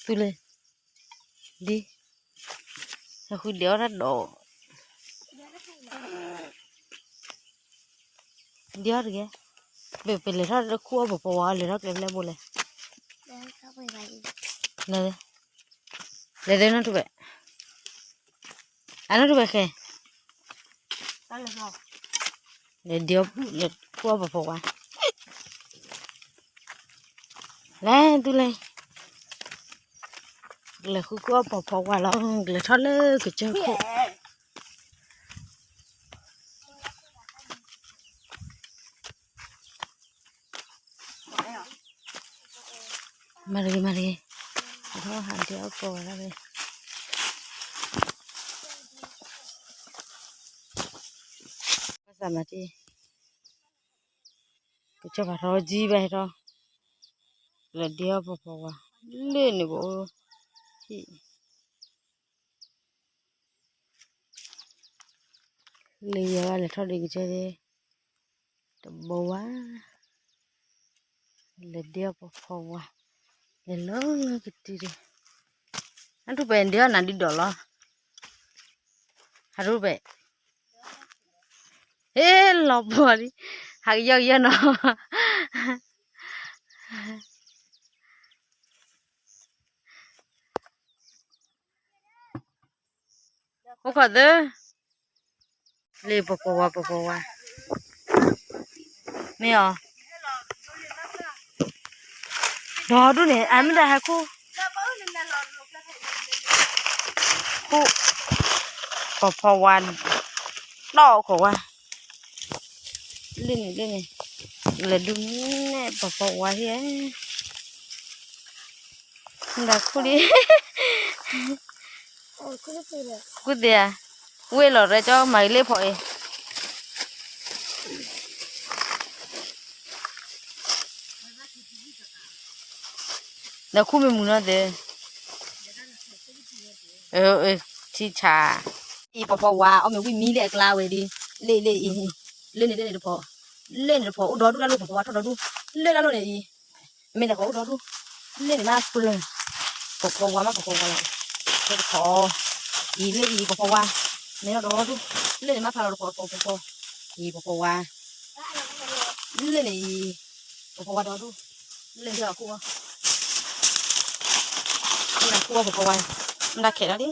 သူလ့ၤ, ဒ်, ဟဲဃုဒံးအီၣ်တၢ်ဒီး, ဒံးအီၣ်တဂ့ၤ, ပလဲၤထီၣ်တခူၣ်အီၣ်ပဖီဝါ လဲၤထီၣ်ကျဲဖဲလဲၣ်ဘိလဲၣ်, လဲၤ, လဲၤဒၢနီၢ်ထူၣ်ဘဲ, အနီၢ်ထူၣ်ဘဲဃဲ, လဲၤဒံးအီၣ်, လဲၤခူၣ်အီၣ်ပဖီဝါ, လဲၤသူလ့ၤ, လဲၤဃုခူၣ်အီၣ်ပဖီဝါလီၤ, လဲၤထီၣ်လၢကစၢၢ်ခိၣ် မၤတဂ့ၤ မၤတဂ့ၤ, ထီၣ်ဟးဒံးအီၣ်ကိးဝဲဒၣ်, ဘၣ်ဆၣ်မၤတ့ၢ်, ကစၢၢ်ဖးထီကၠံဘၣ်ဟဲထီၣ်, လဲၤဒံးအီၣ်ပဖီဝါ, လၢန့ၣ်ပအိၣ်, ဟံၣ် လၢယၤဘၣ်လဲၤထီၣ်ဒံးကစၢၢ်ဒ့, တဘိဝါ, လဲၤဒံးအီၣ်ပဖီဝါ, လဲၤလီၤကတံၤဒံး, အထူၣ်ပဲဒံးအီၣ်နၤဒံးဒီးလီၤ, ဟးထူၣ်ပဲ, ဟ့ၣ်လီၤပှီၤလံ, ဟးကယီကယီနီၤ အိၣ်ခိးသၢ, လ့ပဖီဝါ ပဖီဝါ, မ့ၢ်အီၤ, ဒီဒူၣ်န့ၣ် အမ့ၢ်တၢ်ဟဲခူၣ်, ခူၣ်, ပဖီဝါ, တီၢ်ခိးဝါ, လ့န့ၣ်လ့န့ၣ်, လဲၤဒုးနဲၣ်ပဖီဝါဟံၣ်, မတၤခူၣ်လံ ခူၣ်သ့ဧါ, ဝ့ၢ်လီၤရဲကၠီမၤဂ့ၤလ့ဖီအံၤ, ဒီးခူၣ်မ့ၢ်မုာ်နီၤသ့, ထံဆး, အံၤပဖီဝါ အီၣ်မ့ၢ်ဝံၣ်မံလၢအကျါဝဲဒ်, လ့လ့အံၤ, လ့န့ၣ်လ့န့ၣ်တဖီ, လ့န့ၣ်တဖီ အိၣ်ဒီဒူၣ်တၢ်လိၣ် ပဖီဝါထီၣ်ဒီဒူၣ်, လ့တၢ်လိၣ်န့ၣ်အံၤ မ့ၢ်လဲၤဃီၤအိၣ်ဒီဒူၣ်, လ့န့ၣ်မးပျၢၤ, ပဖီဝါမးပဖီဝါလီၤ, လ့တဖီ, အံၤလ့အံၤပဖီဝါ, မ့ၢ်ဒီဒူၣ်, လ့န့ၣ်မးဖးလီၤတဖီတဖီပဖီ, အံၤပဖီဝါ, လ့န့ၣ်အံၤ, ပဖီဝါဒီဒူၣ်, လ့န့ၣ်အခိၣ်, လ့န့ၣ်အခိၣ်ပဖီဝါ, မတၤခဲးဒၣ်လံ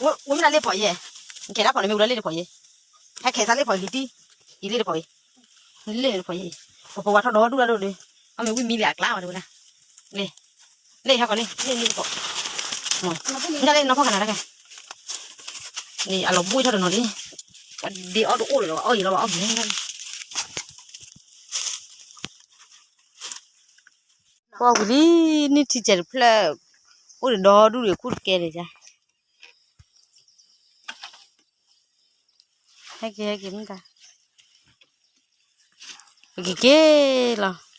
ဝဲမ့ၢ်ဒၣ်လ့ဖီယဲၢ်, နခဲးဒၣ်ဖီန့ၣ်မ့ၢ်ဝဲဒၣ်လ့တဖီယဲၢ်, ဟဲခဲးစၢ်လ့ဖီယဲၢ်လံတံၢ်, အံၤလ့တဖီယဲၢ်, လ့တဖီယဲၢ်, ပဖီဝါထီၣ်ဒီဒူၣ်ဒၣ်ဒိၣ်လံ, အီၣ်မ့ၢ်ဝံၣ်မံလၢအကျါဝဲဒၣ်ဝဲဒၣ်, လ့, လ့ဟဲကီးလံ, လ့လ့တဖီ, မ့ၢ်ဒၣ်လ့နီၢ်ဖီခါနၤတၢ်ခဲ, န့ၣ်အလီၤဘှံးထီၣ်တနီၤလံ, ဒ့အီၣ်တအိၣ်လၢၤလီၤ အီၣ်ယံၤလီၤဘၣ်အီၣ်ဘှံး ပှၤဝံၤလံ, နံၣ်ထံစဲးတဖျၢၣ်, အိၣ်ဒီးဒီဒူၣ်ဒီးခူၣ်တကဲလၢာ်ယါ, ဟဲက့ၤ ဟဲက့ၤမတၤ, ပက့ၤက့ၤလီၤ,